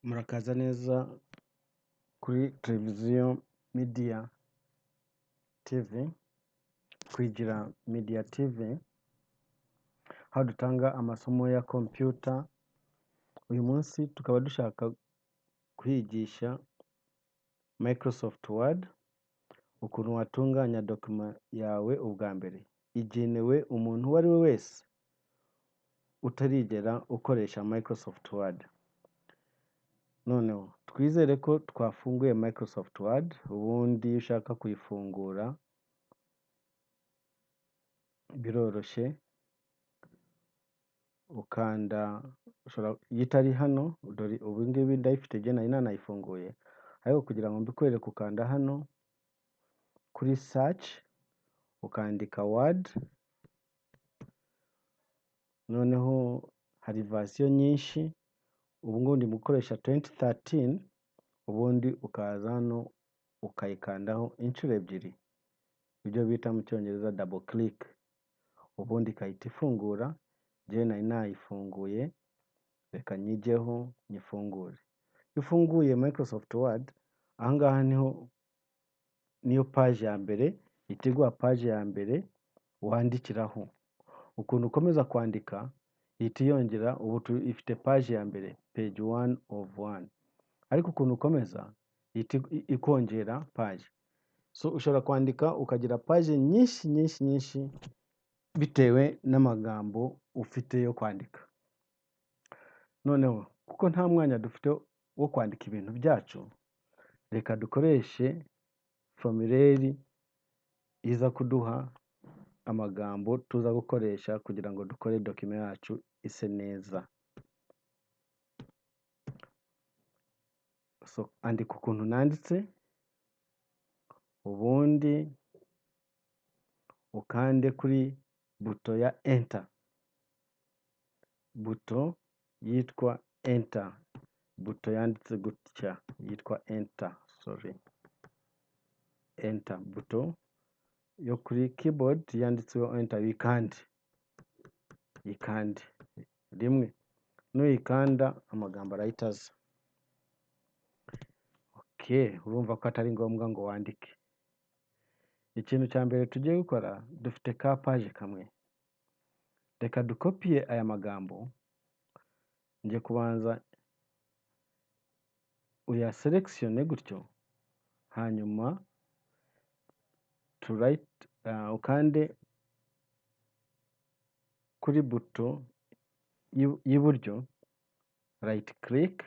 Murakaza neza kuri televiziyo Media TV, Kwigira Media TV, aho dutanga amasomo ya kompiyuta. Uyu munsi tukaba dushaka kwigisha Microsoft Word, ukuntu watunganya document yawe ubwa mbere. Igenewe umuntu uwo ari we wese utarigera ukoresha Microsoft Word. Noneho twizere ko twafunguye Microsoft Word. Ubundi iyo ushaka kuyifungura biroroshye, ukanda, iyo itari hano, dore ubu ngibi ndayifite, njye nari nanayifunguye, ariko kugira ngo mbikwereke ukanda hano kuri search, ukandika Word. Noneho hari version nyinshi, ubu ngubu ndi gukoresha 2013. Ubundi ukaza hano ukayikandaho inshuro ebyiri, ibyo bita mu Cyongereza double click, ubundi ikahita ifungura. Njyewe nari nayifunguye, reka nyijyeho nyifungure. Iyo ufunguye Microsoft Word, aha ngaha niho niyo page ya mbere ihita iguha, page ya mbere wandikiraho. Ukuntu ukomeza kwandika ihita yongera. Ubu ifite page ya mbere, page one of one, ariko ukuntu ukomeza ihita ikongera page. So ushobora kwandika ukagira page nyinshi nyinshi nyinshi bitewe n'amagambo ufite yo kwandika. Noneho kuko nta mwanya dufite wo kwandika ibintu byacu, reka dukoreshe formulaire iza kuduha amagambo tuza gukoresha kugira ngo dukore document yacu ise neza. So andika ukuntu nanditse, ubundi ukande kuri buto ya Enter, buto yitwa Enter, buto yanditse gutya yitwa Enter, sorry, Enter, buto yo kuri keyboard yanditseho Enter. Uyikande, yikande rimwe. Nuyikanda amagambo arahita aza. Okay, urumva ko atari ngombwa ngo wandike. Ikintu cya mbere tugiye gukora, dufite ka page kamwe, reka dukopiye aya magambo. Njye kubanza uyaselectionne gutyo, hanyuma to right, ukande kuri buto y'iburyo, right click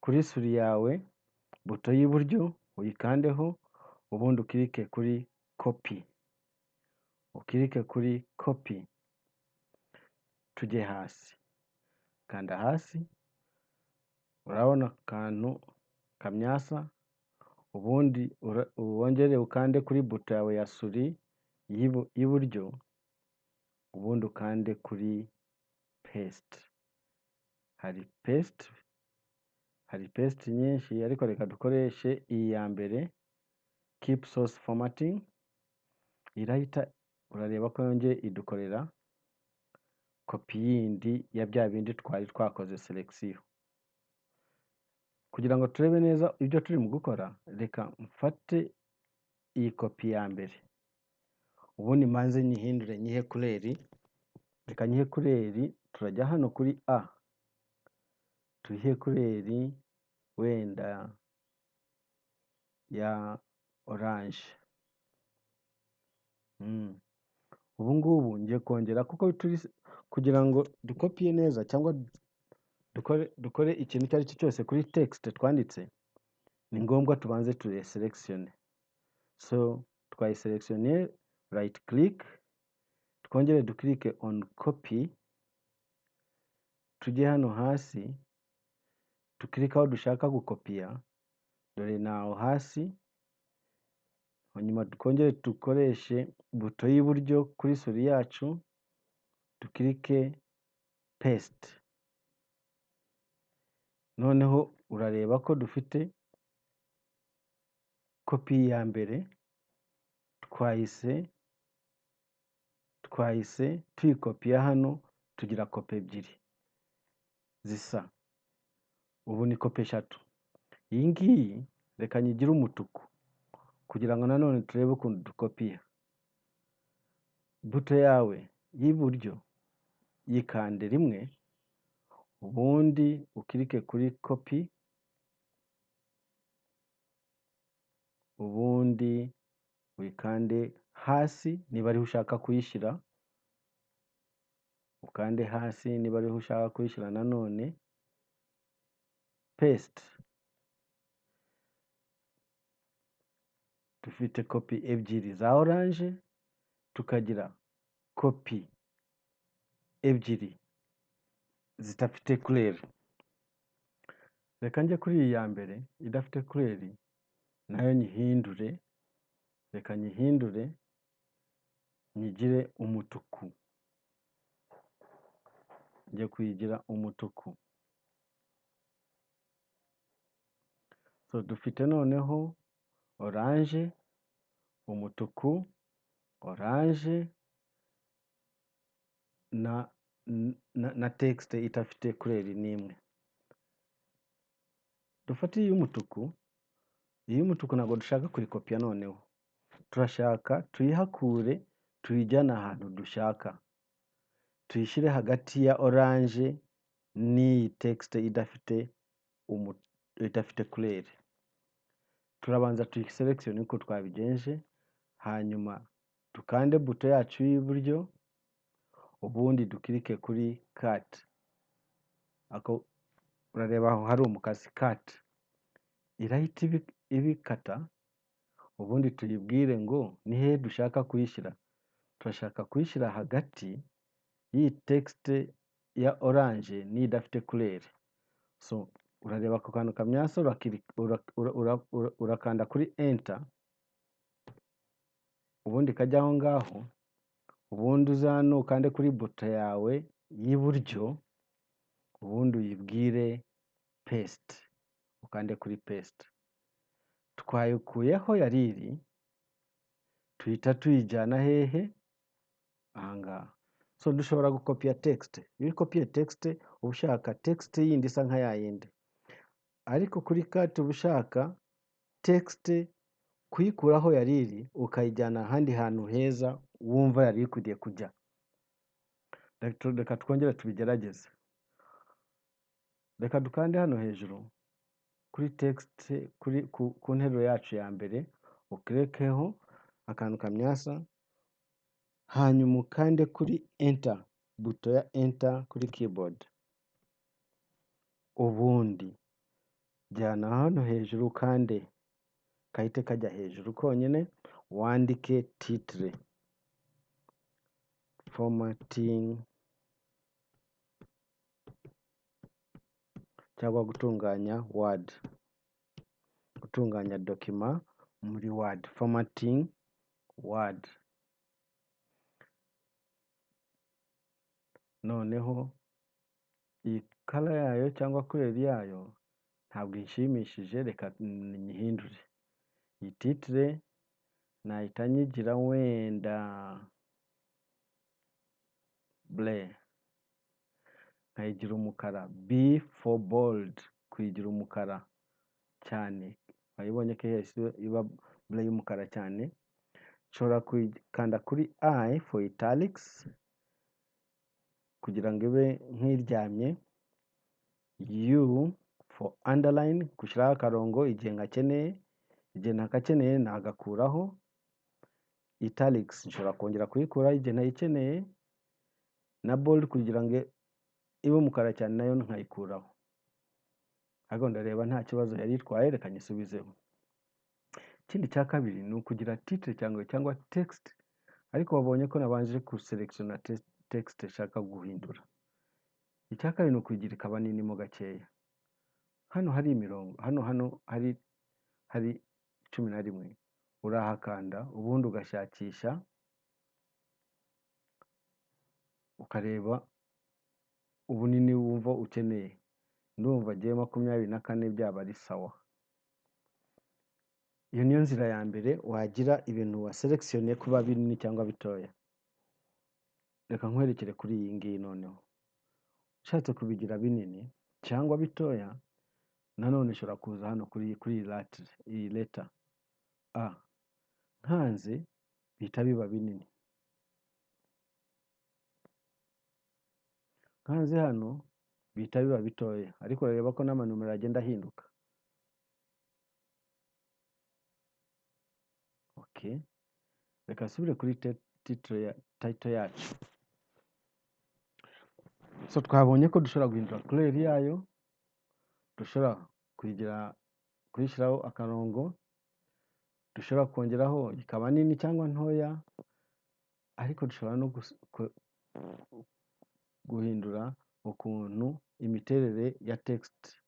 kuri souris yawe, buto y'iburyo uyikandeho, ubundi ukirike kuri copy, ukirike kuri copy. Tujye hasi, kanda hasi, urabona akantu kamyasa. Ubundi wongere ukande kuri buto yawe ya souris y'iburyo, ubundi ukande kuri paste. Hari paste, hari paste nyinshi, ariko reka dukoreshe iyi ya mbere, keep source formatting. Irahita, urareba ko yongeye idukorera kopi yindi ya bya bindi twari twakoze selection. Kugira ngo turebe neza ibyo turi mu gukora, reka mfate iyi kopi ya mbere, ubundi mbanze nyihindure, nyihe couleur. Reka nyihe couleur. Turajya hano kuri A, tuyihe couleur wenda ya orange. Ubu ngubu ngiye kongera, kuko turi kugira ngo dukopiye neza cyangwa dukore ikintu icyo ari cyo cyose kuri text twanditse, ni ngombwa tubanze tuyiselectionne. So twayiselectionne, right click, twongere dukirike on copy, tujye hano hasi tukirike aho dushaka gukopiya, dore ni aho hasi. Hanyuma twongere dukoreshe buto y'iburyo kuri souris yacu, dukirike paste. Noneho urareba ko dufite kopi ya mbere, twahise tuyikopiya hano, tugira kopi ebyiri zisa. Ubu ni kopi eshatu. Iyi ngiyi reka nyigire umutuku kugira ngo nanone turebe ukuntu dukopiya. Buto yawe y'iburyo yikande rimwe, ubundi ukirike kuri copy, ubundi wikande hasi niba ariho ushaka kuyishyira, ukande hasi niba ariho ushaka kuyishyira nanone paste. Dufite kopi ebyiri za orange, tukagira kopi ebyiri zidafite couleur. Reka njye kuri iyi ya mbere idafite couleur nayo nyihindure, reka nyihindure nyigire umutuku, njye kuyigira umutuku. So dufite noneho orange, umutuku, orange na text idafite couleur n'imwe. Dufate iy'umutuku, iy'umutuku ntabwo dushaka kuyikopiya noneho, turashaka tuyihakure tuyijyane ahantu dushaka, tuyishyire hagati ya orange n'iyi text idafite couleur. Turabanza tuyiselekisione uko twabigenje, hanyuma dukande buto yacu y'iburyo, ubundi dukirike kuri cut. Ako urareba aho hari umukasi cut, irahita ibikata, ubundi tuyibwire ngo ni hehe dushaka kuyishyira. Turashaka kuyishyira hagati y'iyi text ya orange n'idafite couleur. So urareba ako kantu kamyasa, urakanda kuri enter, ubundi kajya aho ngaho, ubundi uze hano ukande kuri buto yawe y'iburyo, ubundi uyibwire paste, ukande kuri paste. Twayikuyeho yari iri, tuhita tuyijyana hehe? Aha ngaha. So dushobora gukopiya text. Iyo ukopiye text uba ushaka text yindi isa nka yayindi, ariko kuri cut uba ushaka text kuyikura aho yari iri ukayijyana ahandi hantu heza wumva yari ikwiriye kujya. Reka twongere tubigerageze. Reka dukande hano hejuru kuri text, ku nteruro yacu ya mbere, ukirekeho akantu kamyasa, hanyuma ukande kuri enter, buto ya enter kuri keyboard, ubundi jyana hano hejuru ukande kahite kajya hejuru konyine, wandike titre formatting cyangwa gutunganya Word, gutunganya document muri Word, formatting Word. Noneho iyi color yayo cyangwa couleur yayo ntabwo inshimishije, reka nyihindure. Iyi titre nahita nyigira wenda bleu, nkayigira umukara, B for bold, kuyigira umukara cyane. Wayibonye ko yahise iba bleu y'umukara cyane. Nshobora kuyikanda kuri I for italics kugira ngo ibe nk'iryamye, U for underline, gushyiraho akarongo igihe ngakeneye, igihe ntakakeneye nagakuraho. Italics nshobora kongera kuyikuraho igihe ntayikeneye, na bold kugira ngo ibe umukara cyane nayo nkayikuraho. Ariko ndareba nta kibazo yari itwaye, reka nyisubizeho. Ikindi cya kabiri ni ukugira titre cyangwa text, ariko wabonye ko nabanje guselekisiona text nshaka guhindura. Icya kabiri ni ukuyigira ikaba nini mo gakeya. Hano hari imirongo, hano hari 11, urahakanda ubundi ugashakisha ukareba ubunini wumva ukeneye. Ndumva ngewe 24 byaba ari sawa. Iyo niyo nzira ya mbere wagira ibintu waselekisiyone kuba binini cyangwa bitoya. Reka nkwerekere kuri iyi ngiyi noneho. Ushatse kubigira binini cyangwa bitoya, Nanone nshobora kuza hano kuri iyi letter A, nkanze bihita biba binini. Nkanze hano bihita biba bitoya, ariko urareba ko n'amanumero agenda ahinduka. Okay, reka nsubire kuri title yacu. So twabonye ko dushobora guhindura couleur yayo, dushobora kuyishyiraho akarongo, dushobora kongeraho ikaba nini cyangwa ntoya, ariko dushobora no guhindura ukuntu imiterere ya text.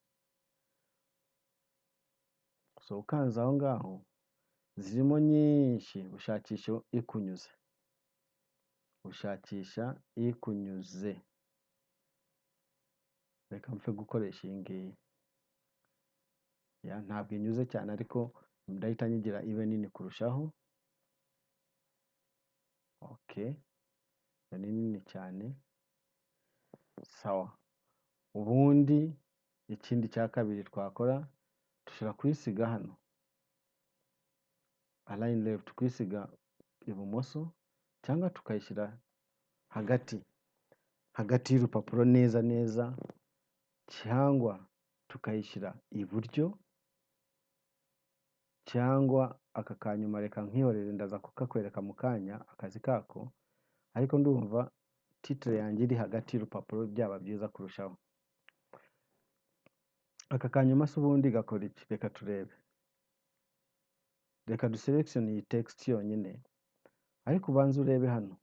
So ukanze aho ngaho zirimo nyinshi, ushakisha ikunyuze, ushakisha ikunyuze. Reka mpfe gukoresha iyi ngiyi, ntabwo inyuze cyane ariko ndahita nyigira ibe nini kurushaho. Okay, iyo ni nini cyane, sawa. Ubundi ikindi cya kabiri twakora, dushobora kuyisiga hano align left, kuyisiga ibumoso, cyangwa tukayishyira hagati y'urupapuro neza neza, cyangwa tukayishyira iburyo, cyangwa aka kanyuma reka nkihorere, ndaza kukakwereka mu kanya akazi kako, ariko ndumva titre yanjye iri hagati y'urupapuro byaba byiza kurushaho. Aka kanyuma se ubundi gakora iki? Reka turebe. Reka duselection iyi text yonyine, ariko ubanze urebe hano,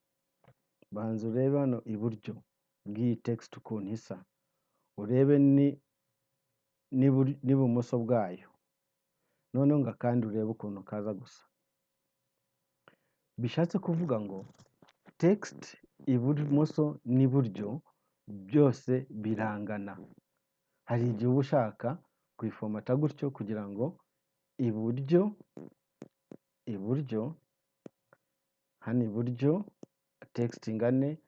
banza urebe hano iburyo bw'iyi text ukuntu isa, urebe n'ibumoso bwayo, noneho nga kandi urebe ukuntu kaza gusa. Bishatse kuvuga ngo text ibumoso n'iburyo byose birangana. Hari igihe uba ushaka kuyifomata gutyo kugira ngo iburyo hano iburyo text ingane,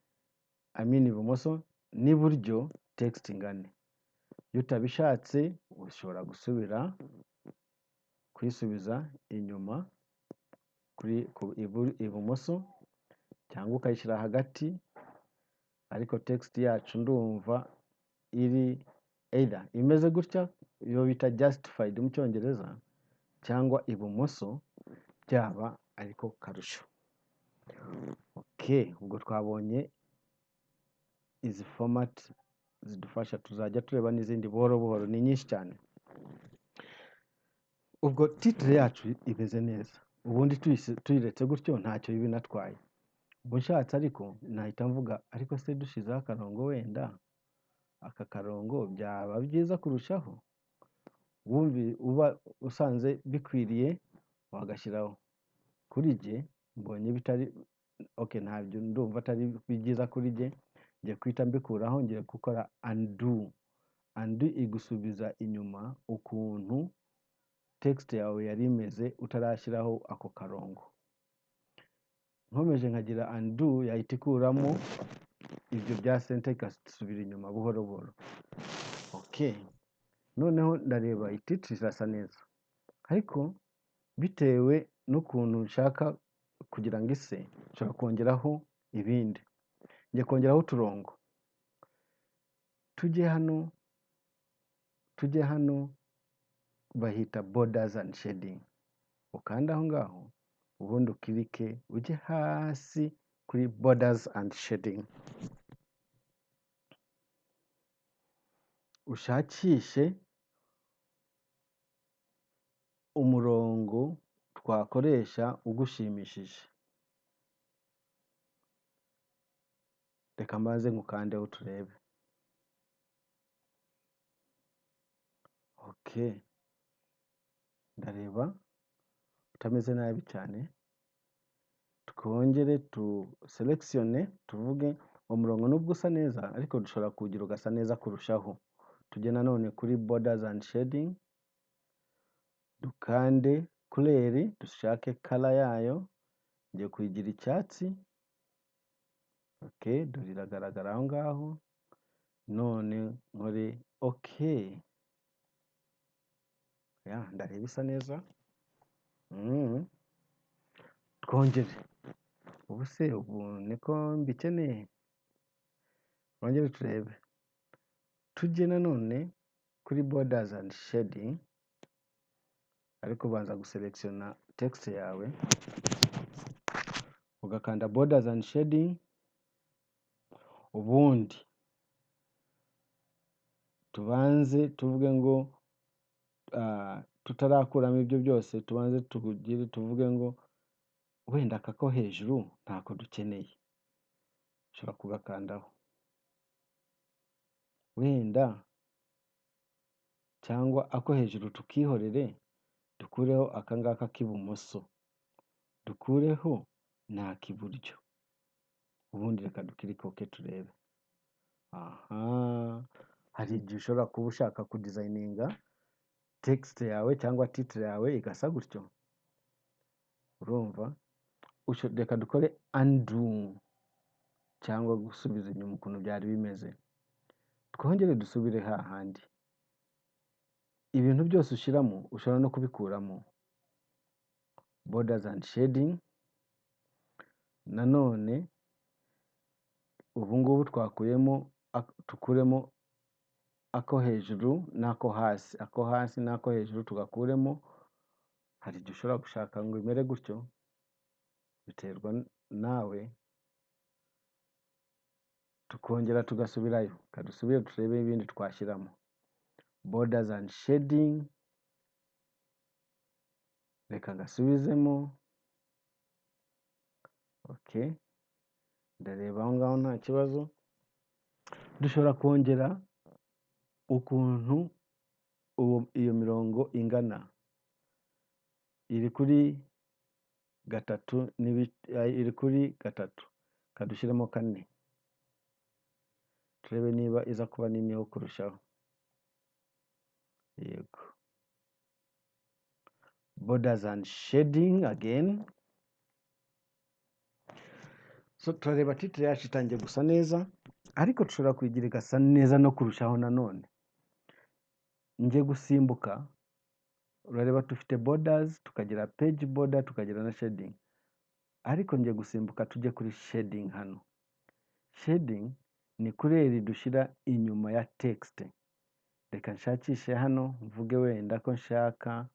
I mean ibumoso n'iburyo text ingane. Iyo utabishatse ushobora gusubira kuyisubiza inyuma kuri ibumoso, cyangwa ukayishyira hagati, ariko text yacu ndumva iri either imeze gutya, iyo bita justified mu cyongereza, cyangwa ibumoso, byaba ariko karusho. Okay, ubwo twabonye izi format zidufasha, tuzajya tureba n'izindi buhoro buhoro, ni nyinshi cyane. Ubwo titre yacu imeze neza, ubundi tuyiretse gutyo ntacyo biba binatwaye. Ubwo nshatse ariko nahita mvuga, ariko se dushizeho akarongo wenda aka karongo byaba byiza kurushaho, wumvi uba usanze bikwiriye wagashyiraho. Kuri jye mbonye bitari okay, ntabyo ndumva atari byiza kuri jye, ngiye guhita mbikuraho, ngiye gukora undo. Undo igusubiza inyuma ukuntu text yawe yari imeze utarashyiraho ako karongo. Nkomeje nkagira undo, yahita ikuramo ibyo bya center igasubira inyuma buhoro buhoro. Okay, noneho ndareba titre irasa neza, ariko bitewe n'ukuntu nshaka kugira ngo ise, nshobora kongeraho ibindi. Ngiye kongeraho uturongo, tujye hano bahita borders and shading, ukanda aho ngaho, ubundi ukirike ujye hasi kuri borders and shading, ushakishe umurongo twakoresha ugushimishije. Reka mbanze nkukandeho turebe. Okay, ndareba utameze nabi cyane. Twongere tu selection, tuvuge umurongo nubwo usa neza ariko dushobora kuwugira ugasa neza kurushaho. Tujye nanone kuri borders and shading, dukande couleur, dushake color yayo, ngiye kuyigira icyatsi. Okay, dore iragaragara aho ngaho. None nkore okay. Ya, ndareba isa neza. Twongere. Ubu se ubu niko mbikeneye? Twongere turebe. Tujye nanone kuri borders and shading, ariko ubanza guselectiona text yawe, ugakanda borders and shading, ubundi tubanze tuvuge ngo tutarakuramo ibyo byose, tubanze tugire tuvuge ngo wenda aka ko hejuru ntako dukeneye, ushobora kugakandaho wenda, cyangwa ako hejuru tukihorere, dukureho aka ngaka k'ibumoso, dukureho n'ak'iburyo, ubundi reka dukirike OK turebe. Aha, hari igihe ushobora kuba ushaka kudesigninga text yawe cyangwa title yawe igasa gutyo, urumva? Reka dukore undo cyangwa gusubiza inyuma ukuntu byari bimeze, twongere dusubire hahandi. Ibintu byose ushyiramo ushobora no kubikuramo. Borders and shading, nanone ubu ngubu twakuyemo, tukuremo ako hejuru n'ako hasi, ako hasi n'ako hejuru tugakuremo. Hari igihe ushobora gushaka ngo imere gutyo, biterwa nawe. Tukongera tugasubirayo, reka dusubire turebe ibindi twashyiramo. Borders and shading, reka ngasubizemo. Okay, ndareba aho ngaho nta kibazo. Dushobora kongera ukuntu iyo mirongo ingana, iri kuri gatatu, iri kuri gatatu, reka dushyiremo 4 turebe niba iza kuba nini ho kurushaho. Yego, borders and shading again. So turareba title yacu itangiye gusa neza, ariko dushobora kuyigira igasa neza no kurushaho nanone. Ngiye gusimbuka, urareba dufite borders, tukagira page border, tukagira na shading, ariko ngiye gusimbuka tujye kuri shading hano. Shading ni couleur dushyira inyuma ya text. Reka nshakishe hano, mvuge wenda ko nshaka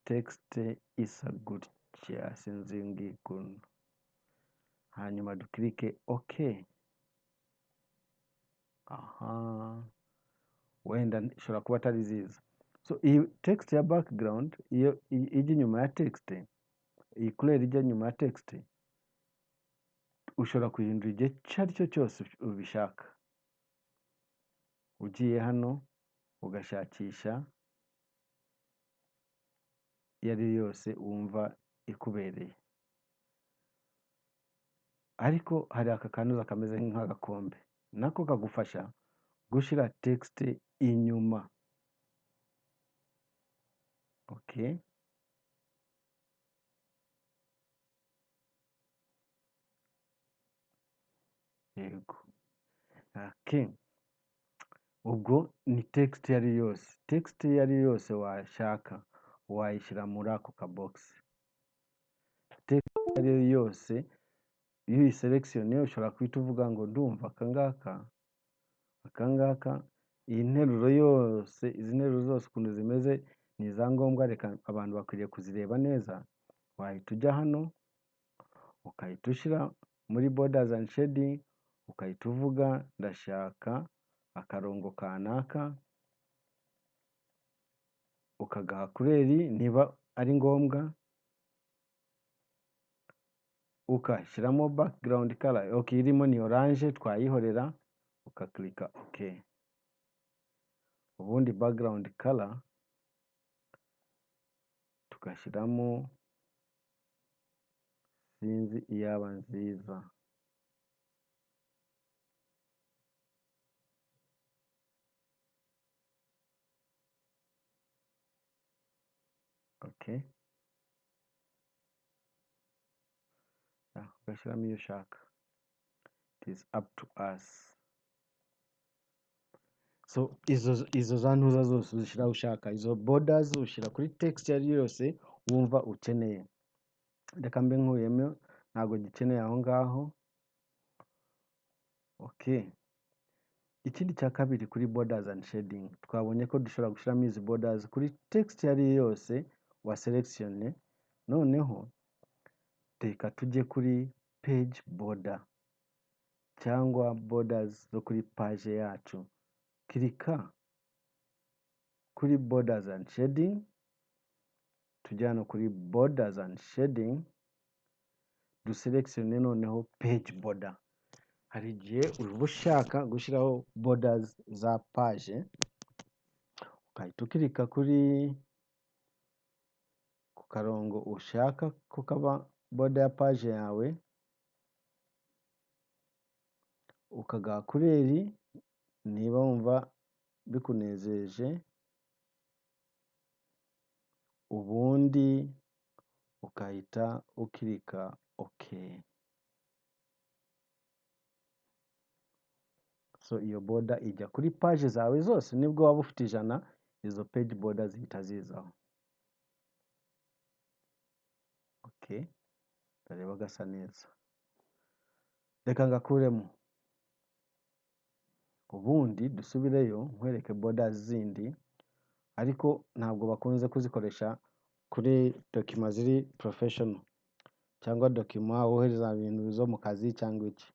text isa gutya, sinzi ukuntu, hanyuma dukirike OK. Aha, wenda ishobora kuba atari nziza. So iyi text ya background iyo ijya inyuma ya text, iyi couleur ijya inyuma ya text, ushobora kuyihindura igihe icyo ari cyo cyose ubishaka. Ugiye hano ugashakisha iyo ari yo yose wumva ikubereye, ariko hari aka kanuza kameze nk'agakombe, nako kagufasha gushyira text inyuma. Okay, yego, okay. Ubwo ni text iyo ari yo yose, text iyo ari yo yose washaka wayishyira muri ako kabox. Text iyo ari yo yose iyo uyiselectionne ushobora guhita uvuga ngo ndumva aka ngaka, aka ngaka, iyi nteruro yose, izi nteruro zose ukuntu zimeze ni izangombwa, reka abantu bakwiriye kuzireba neza. Wahita ujya hano ukahita ushyira muri borders and shading, ukahita uvuga ndashaka akarongo kanaka, ukagaha couleur niba ari ngombwa, ukashyiramo background color. Okay, irimo ni orange, twayihorera, ukakirika OK. Ubundi background color tugashyiramo, sinzi iyaba nziza. Okay, ugashyiramo iyo ushaka, it is up to us. So izo za ntuza zose uzishyira aho ushaka, izo borders ushyira kuri text iyo ari yo yose wumva ukeneye. Reka mbe nkuyemo, ntabwo gikeneye aho ngaho. Okay. Ikindi cya kabiri kuri borders and shading, twabonye ko dushobora gushyiramo izi borders kuri text iyo ari yo yose wa selection. Noneho reka tujye kuri page border cyangwa borders zo kuri page yacu. Kirika kuri borders and shading, tujya hano kuri borders and shading, duselectionne noneho page border. Hari igihe uba ushaka gushyiraho borders za page, ugahita ukirika kuri ku karongo ushaka ko kaba border ya page yawe, ukagaha couleur niba wumva bikunezeje, ubundi ukahita ukirika okay. So iyo border ijya kuri page zawe zose, nibwo waba ufite 100, izo page border zihita zizaho. Okay, ndareba gasa neza, reka ngakuremo, ubundi dusubireyo nkwereke borders zindi, ariko ntabwo bakunze kuzikoresha kuri document ziri professional cyangwa document wohereza ibintu zo mu kazi cyangwa iki,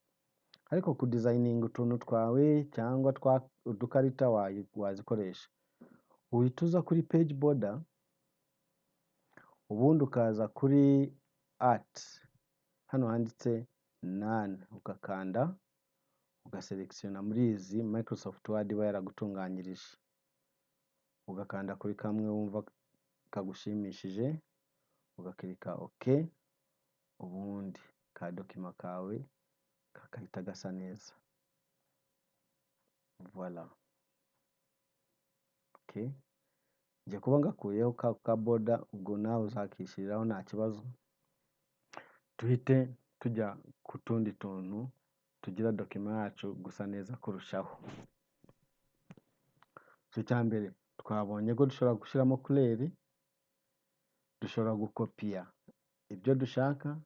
ariko kudesigninga utuntu twawe cyangwa udukarita wazikoresha. Uhita uza kuri page border, ubundi ukaza kuri art, hano handitse none, ugakanda ugaselectiona muri izi Microsoft Word iba yaragutunganyirije, ugakanda kuri kamwe wumva kagushimishije, ugakirika okay, ubundi ka document kawe kakahita gasa neza. Voilà. Okay, njye kuba ngakuyeho ka border, ubwo nawe uzakishyiriraho nta kibazo. Tuhite tujya ku tundi tuntu tugira document yacu gusa neza kurushaho. So icya mbere twabonye ko dushobora gushyiramo couleur, dushobora gukopiya ibyo dushaka.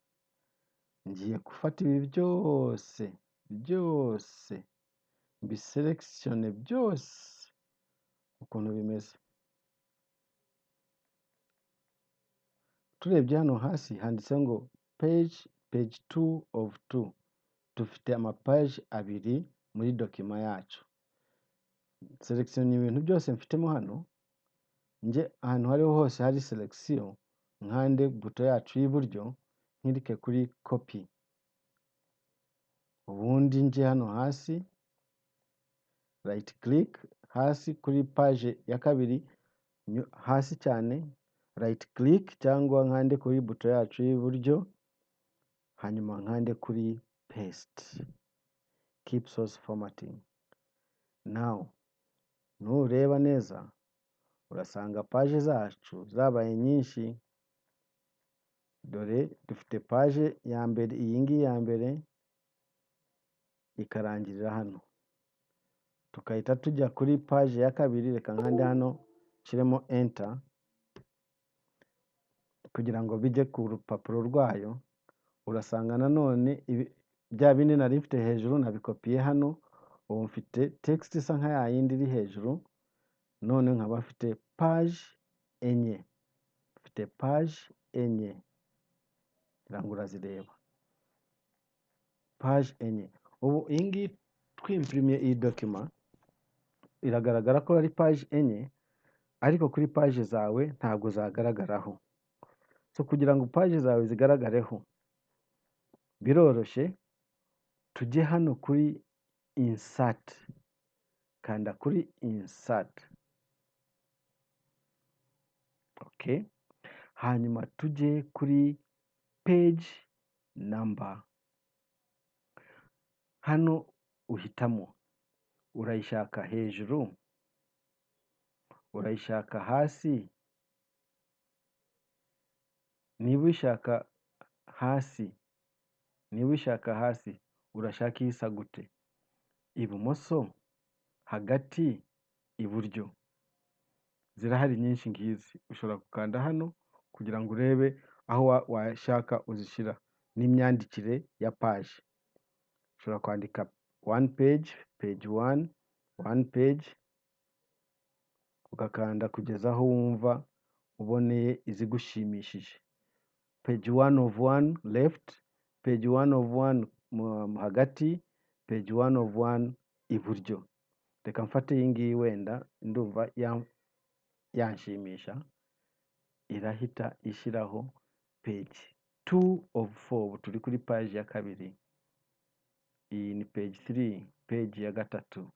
Ngiye gufata ibi byose byose mbiselectionne byose ukuntu bimeze. Turebye hano hasi handitse ngo page 2 of 2, dufite amapaje abiri muri document yacu. Selection ibintu byose mfitemo hano, nje ahantu hariho hose hari selection, nkande buto yacu y'iburyo nkirike kuri copy, ubundi nje hano hasi right click hasi kuri page ya kabiri hasi cyane right click cyangwa nkande kuri buto yacu y'iburyo, hanyuma nkande kuri paste, keep source formatting. Now nureba neza urasanga page zacu zabaye nyinshi. Dore dufite page ya mbere, iyi ngiyi ya mbere ikarangirira hano, tukahita tujya kuri page ya kabiri. Reka nkande hano nshyiremo enter kugira ngo bijye ku rupapuro rwayo. Urasanga nanone bya bindi nari mfite hejuru nabikopiye hano, ubu mfite text isa nka ya yindi iri hejuru, none nkaba mfite page enye, mfite page enye, ngira ngo urazireba, page enye. Ubu iyi ngiyi twimprimiye iyi document iragaragara ko ari page enye, ariko kuri page zawe ntabwo zagaragaraho. So kugira ngo page zawe zigaragareho biroroshye, tujye hano kuri insert, kanda kuri insert, okay, hanyuma tujye kuri page number. Hano uhitamo, urayishaka hejuru, urayishaka hasi. Niba uyishaka hasi, niba uyishaka hasi urashaka isa gute? Ibumoso, hagati iburyo. Zirahari nyinshi ngizi, ushobora gukanda hano kugira ngo urebe aho washaka uzishyira n'imyandikire ya page. Ushobora kwandika one page, page one, one page, ugakanda kugeza aho wumva uboneye izigushimishije. Page one of one left, page one of one hagati, page one of one iburyo. Reka mfate iyi ngiyi, wenda ndumva yanshimisha, irahita ishyiraho page two of four. Ubu turi kuri page ya kabiri, iyi ni page three, page ya gatatu,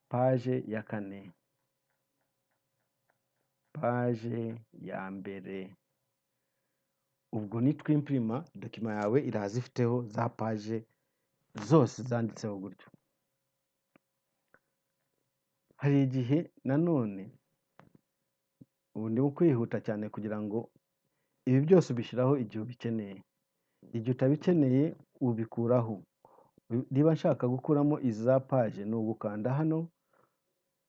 page ya kane, page ya mbere. Ubwo nitwimpirima, document yawe iraza ifiteho za page zose zanditseho gutyo. Hari igihe nanone, ubu ndimo kwihuta cyane kugira ngo ibi byose ubishyiraho igihe ubikeneye, igihe utabikeneye ubikuraho. Niba nshaka gukuramo izi za page, ni ugukanda hano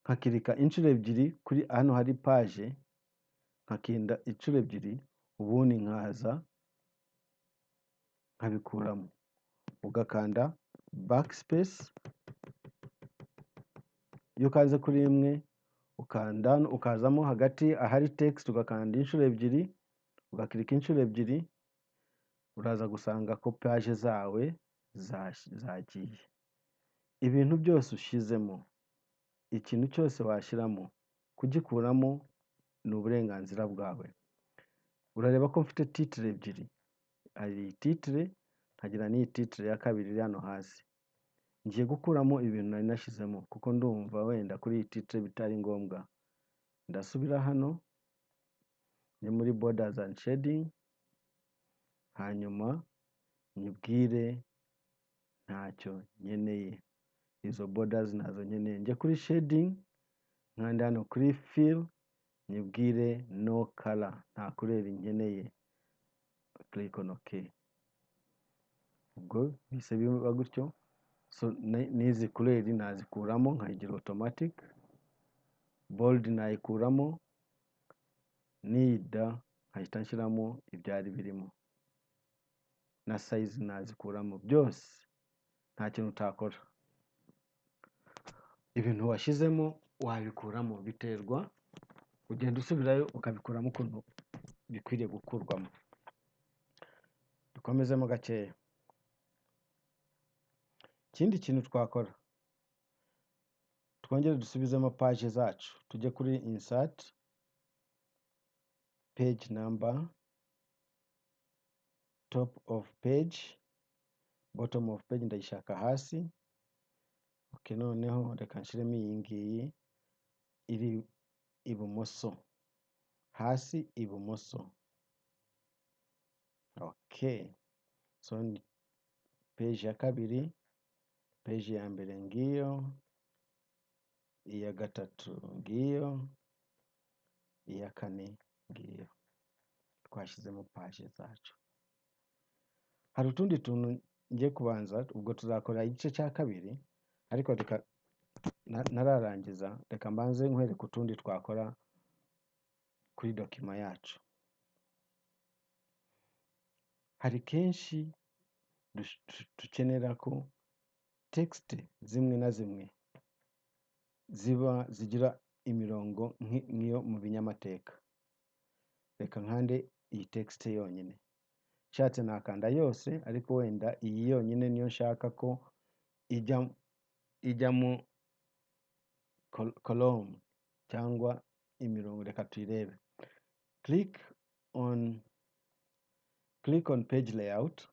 nkakirika inshuro ebyiri kuri hano hari page, nkakinda inshuro ebyiri, ubundi nkaza nkabikuramo. Ugakanda backspace. Iyo ukanze kuri imwe, ukanda hano, ukazamo hagati ahari text, ugakanda inshuro ebyiri, ugakirika inshuro ebyiri, uraza gusanga ko page zawe zagiye. Ibintu byose ushyizemo, ikintu cyose washyiramo, kugikuramo ni uburenganzira bwawe. Urareba ko mfite titre ebyiri, hari iyi titre nkagira n'iyi titre ya kabiri iri hano hasi. Ngiye gukuramo ibintu nari nashyizemo kuko ndumva wenda kuri iyi titre bitari ngombwa. Ndasubira hano ni muri borders and shading, hanyuma nyibwire ntacyo nkeneye, izo borders ntazo nkeneye. Njye kuri shading, nkanda hano kuri fill, nyibwire no color, nta couleur nkeneye, click on OK. Ubwo bihise biba gutyo. So n'izi couleur nazikuramo nkayigira automatic, bold nayikuramo, n'iyi da nkahita nshyiramo ibyari birimo, na size nazikuramo, byose nta kintu utakora. Ibintu washyizemo wabikuramo, biterwa, ugenda usubirayo ukabikuramo ukuntu bikwiriye gukurwamo. Dukomezemo gakeya. Ikindi kintu twakora, twongere dusubizemo page zacu, tujye kuri insert, page number, top of page, bottom of page ndayishaka hasi. Okay, noneho reka nshiremo iyi ngiyi iri ibumoso, hasi ibumoso. Okay, so ni page ya kabiri, page ya mbere ngiyo, iya gatatu ngiyo, iya kane ngiyo. Twashyizemo page zacu. Hari utundi tuntu ngiye kubanza, ubwo tuzakora igice cya kabiri, ariko reka ntararangiza, reka mbanze nkwereke utundi twakora kuri document yacu. Hari kenshi dukenera ko text zimwe na zimwe ziba zigira imirongo nk'iyo mu binyamateka. Reka nkande iyi text yonyine, nshatse nakanda yose, ariko wenda iyi yonyine niyo nshaka ko ijyamo column cyangwa imirongo. Reka tuyirebe. Click on page layout,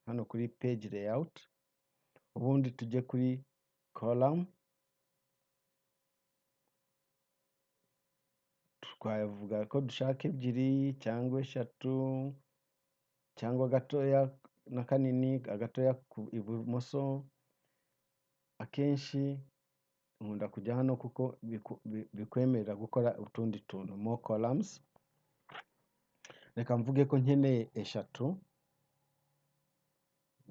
hano kuri page layout, ubundi tujye kuri column. Twavuga ko dushaka ebyiri cyangwa eshatu cyangwa gatoya na kanini, agatoya ibumoso. Akenshi nkunda kujya hano kuko bikwemerera gukora utundi tuntu, more columns. Reka mvuge ko nkeneye eshatu,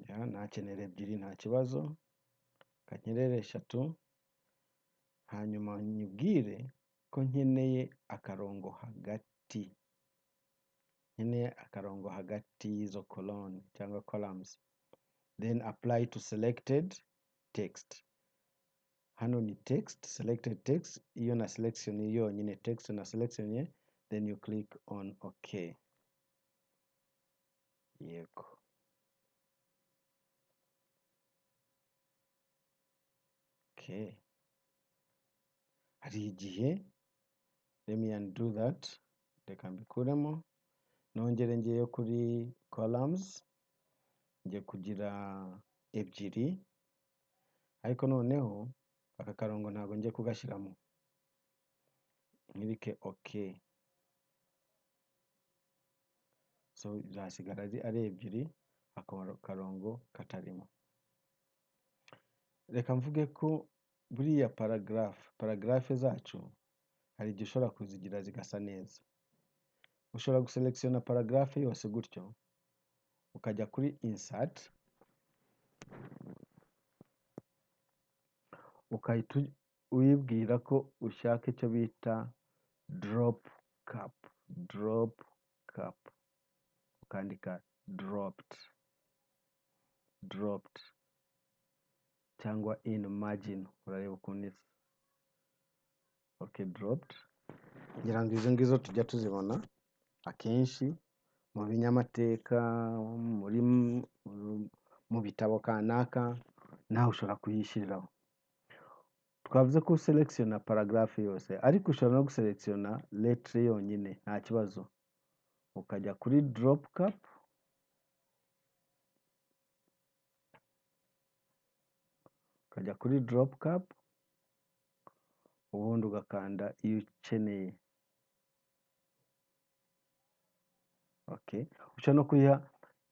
nakenera ebyiri nta kibazo, reka nkenere eshatu. Hanyuma nyibwire ko nkeneye akarongo hagati, nkeneye akarongo hagati y'izo colonne cyangwa columns. Then apply to selected text. Hano ni text, selected text, iyo na selection yonyine, text na selection ye, then you click on okay. Yego. Okay. Hari igihe, let me undo that, reka mbikuremo, nongere ngeyo kuri columns, ngiye kugira ebyiri, ariko noneho aka karongo ntabwo ngiye kugashyiramo, nkirike okay. So zasigara ari ebyiri, ako karongo katarimo. Reka mvuge ko buriya paragraphe zacu hari igihe ushobora kuzigira zigasa neza. Ushobora guselectiona paragraphe yose gutyo, ukajya kuri insert, ukahita uyibwira ko ushaka icyo bita drop cap, drop cap, ukandika dropped, dropped cyangwa in margin, urareba ukuntu isa. Okay, dropped. Ngira ngo izo ngizo tujya tuzibona akenshi mu binyamateka, mu bitabo kanaka, nawe ushobora kuyishyiriraho. Twavuze ko uselectiona paragraphe yose, ariko ushobora no guselectiona lettre yonyine, nta kibazo. Ukajya kuri drop cap, ukajya kuri drop cap, ubundi ugakanda iyo ukeneye. Okay, ushobora no kuyiha,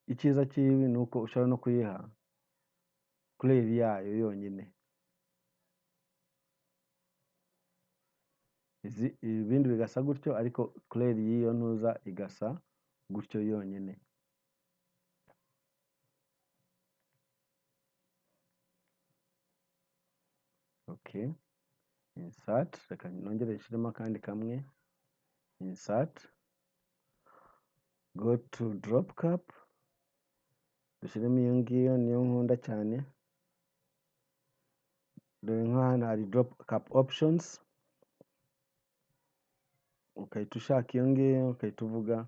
icyiza cy'ibi ni uko ushobora no kuyiha couleur yayo yonyine. Ibindi bigasa gutyo, ariko couleur y'iyo ntuza igasa gutyo yonyine. Okay, insert, reka nongere nshyiremo akandi kamwe, insert, go to drop cap, dushyiremo iyo ngiyo, niyo nkunda cyane. Dore nka hano hari drop cap options, ukahita ushaka iyo ngiyo, ukahita uvuga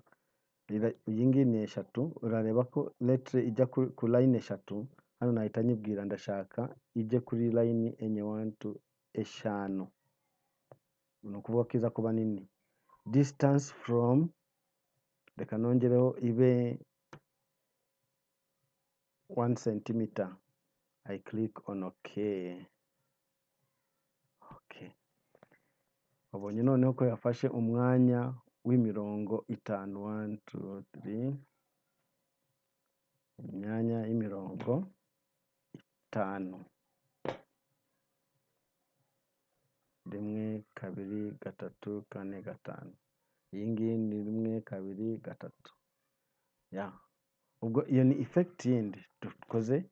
iyi ngiyi ni eshatu, urareba ko lettre ijya ku line eshatu. Hano nahita nyibwira ndashaka ijye kuri line enye, 1 2 eshanu, ni ukuvuga ko iza kuba nini. Distance from, reka nongereho ibe 1 centimeter, I click on okay. Okay, wabonye noneho ko yafashe umwanya w'imirongo itanu, 1 2 3, imyanya y'imirongo itanu, 1 2 3 4 5, iyi ngiyi ni 1 2 3. Ya, ubwo iyo ni effect yindi dukoze,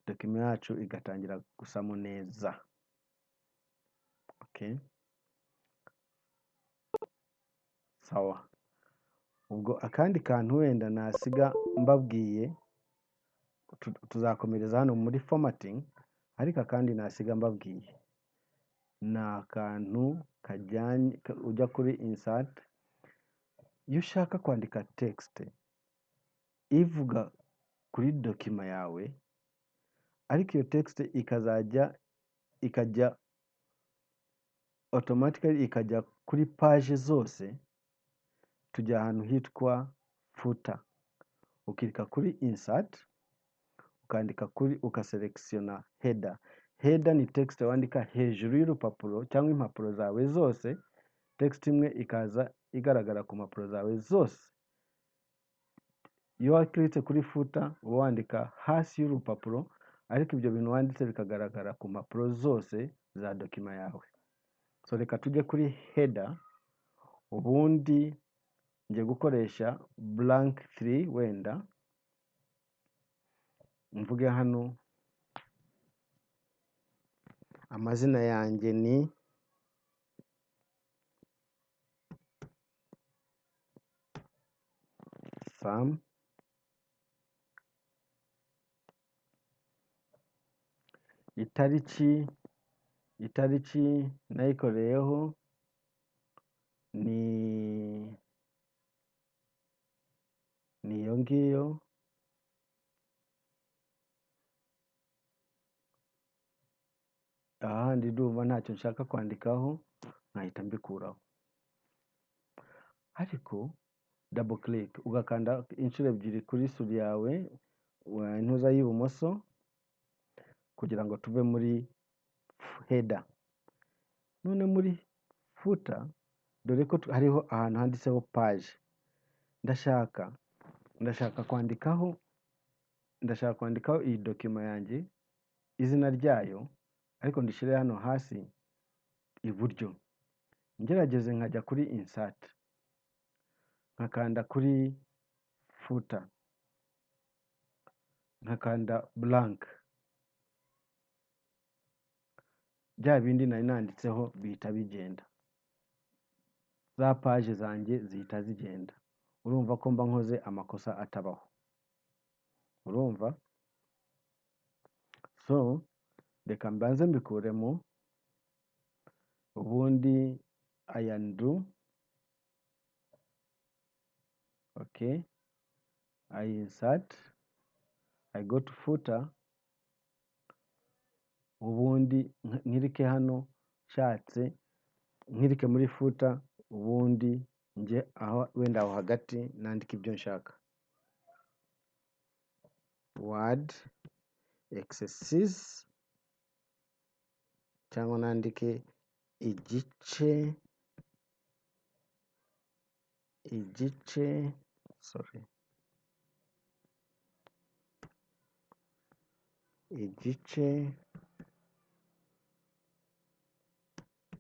document yacu igatangira gusamo neza. Okay, sawa. Ubwo akandi kantu wenda nasiga mbabwiye, tuzakomereza hano muri formatting, ariko akandi nasiga mbabwiye ni akantu kajyanye, ujya kuri insert, iyo ushaka kwandika text ivuga kuri document yawe, ariko iyo text ikazajya ikajya automatically ikajya kuri page zose, tujya ahantu hitwa footer, ukirika kuri insert, ukandika kuri, ukaselectiona header. Header ni text wandika hejuru y'urupapuro cyangwa impapuro zawe zose, text imwe ikaza igaragara ku mpapuro zawe zose. Iyo wakiritse kuri footer uba wandika hasi y'urupapuro, ariko ibyo bintu wanditse bikagaragara ku mpapuro zose za document yawe. So reka tujye kuri header, ubundi ngiye gukoresha blank 3, wenda mvuge hano amazina yanjye ni Sam, itariki nayikoreyeho ni iyo ngiyo. Ahandi ndumva ntacyo nshaka kwandikaho, nkahita mbikuraho. Ariko double click, ugakanda inshuro ebyiri kuri suri yawe intuza y'ibumoso kugira ngo tuve muri header. None muri footer dore ko hariho ahantu handitseho page. Ndashaka kwandikaho iyi document yanjye izina ryayo, ariko ndishyire hano hasi iburyo. Ngerageze nkajya kuri insert, nkakanda kuri footer, nkakanda blank, bya bindi nari nanditseho bihita bigenda, za page zanjye zihita zigenda. Urumva ko mba nkoze amakosa atabaho, urumva? So reka mbanze mbikuremo, ubundi I undo. Okay, I insert, I go to footer, ubundi nkirike hano nshatse nkirike muri footer, ubundi nje aho wenda aho hagati nandika ibyo nshaka. Word exercise, cyangwa nandike igice sorry, igice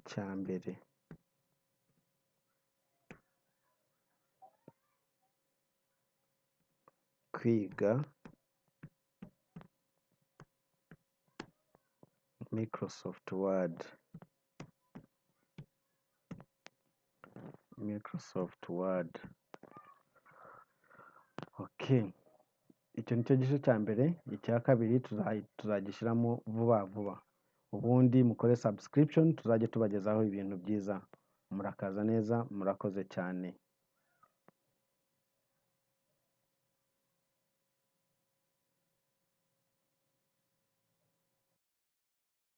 cya mbere. Kwiga Microsoft Word, Microsoft Word. Okay, icyo nicyo gice cya mbere. Icya kabiri tuzagishyiramo vuba vuba. Ubundi mukore subscription, tuzajye tubagezaho ibintu byiza. Murakaza neza, murakoze cyane.